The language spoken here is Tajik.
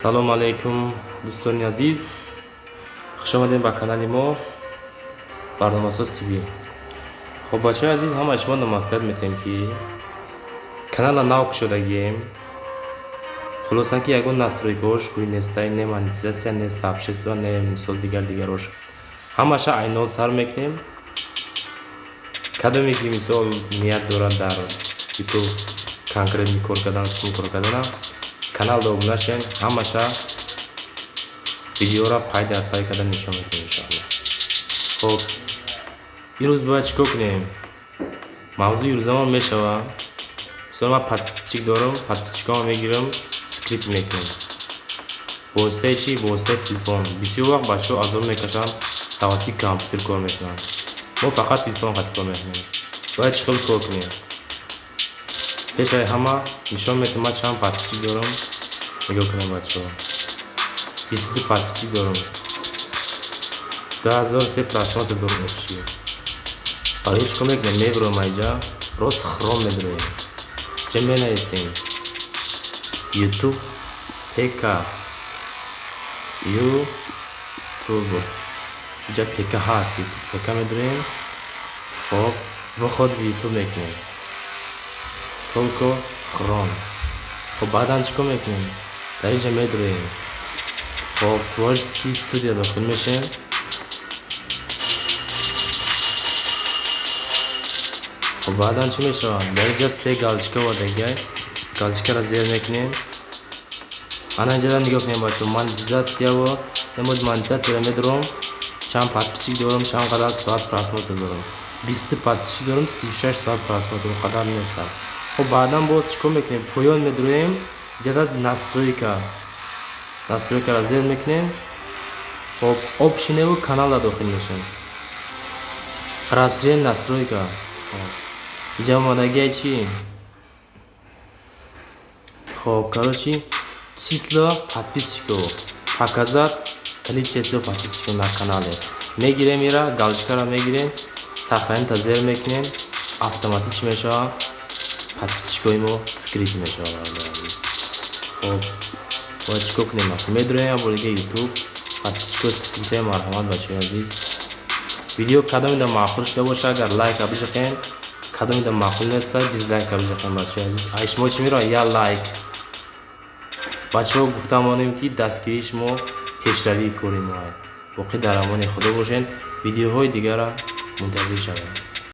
Салому алайкум, дӯстони азиз, хуш омадем ба канали мо, Барномасоз ТВ. Хоб, бачаҳои азиз, ҳамаи шумо маслиҳат метиҳем, ки канала нав кушодагием. Хулоса, ки ягон настройкаҳош ҳуй нестай, не монетизация, не сообщество, не мисол дигар дигарош. Ҳамаша ай нол сар мекунем. Кадоме ки, мисол, ният дорад дар Ютуб конкретный кор кардан, сум кор кардана, канал обуна шен. Ҳамаша видеора пай дар пай карда нишон медиҳем, иншоалло. Хоб, имрӯз бояд чӣ кор кунем? Мавзӯи ирӯзамон мешава, мисол, ман подписчик дорам, подписчикамо мегирам, скрыть мекунем. Бо воситаи чӣ? Бо воситаи телефон. Бисёр вақт бачаҳо азоб мекашанд, тавассути компютер кор мекунанд. Мо фақат телефон қати кор мекунем. Бояд чӣ хел кор кунем? Пешаи ҳама нишон медиҳам, ман чанд подписчик дорам. Нигоҳ кунем, бачаҳо, 22 подписчик дорам, 2003 просмотр дорам общий. Барои чӣ кор мекунем? Мебурам айҷа, рост Хром медуроем, чӣ менависем? Ютуб ПК, Ютуб иҷа ПК ҳаст, Ютуб ПК медуроем. Хоб, вход в Ютуб мекунем, только Хром. Хоб, баъдан чӣ кор мекунем? Дар инҷа медуроем. Хоб, творческий студия дохил мешем. Хоб, баъдан чӣ мешавад? Дар инҷа се галочка овардагиай, галочкаро зер мекунем. Ана инҷа нигоҳ кунем, бачаҳо, монетизатсияво намоз. Монетизатсияро медуром, чанд подписчик дорам, чанд қадар соат просмотр дорам. 20 подписчик дорам, 36 соат просмотр, қадар нестам. Хоб, баъдан боз чӣ кор мекунем? Поён медуроем, иҷада настройка, настройкаро зер мекунем. Хоб, общиневу каналда дохил мешем, расширение настройка. Иҷа омадагиай чӣ? Хоб, короче, число подписчиков, показать количество подписчиков на канале мегирем. Ира галочкаро мегирем, сохранитьа зер мекунем, автоматик чӣ мешавад? Подписчикои мо скрыть мешавад. Хоб, бояд чӣ кор кунем? Медуроем бори дига Ютуб, подписчикои скрытая. Марҳамат, бачаҳои азиз, видео кадомида маъқул шуда боша, агар лайка бижақем, кадомида маъқул неста, дизлайка бижақем. Бачаҳои азиз, ай шумо чӣ мерояд? Я лайк. Бачаҳо, гуфта монем, ки дастгирии шумо пешравии кори мо. Боқӣ дар амони Худо бошед, видеоҳои дигара мунтазир шавед.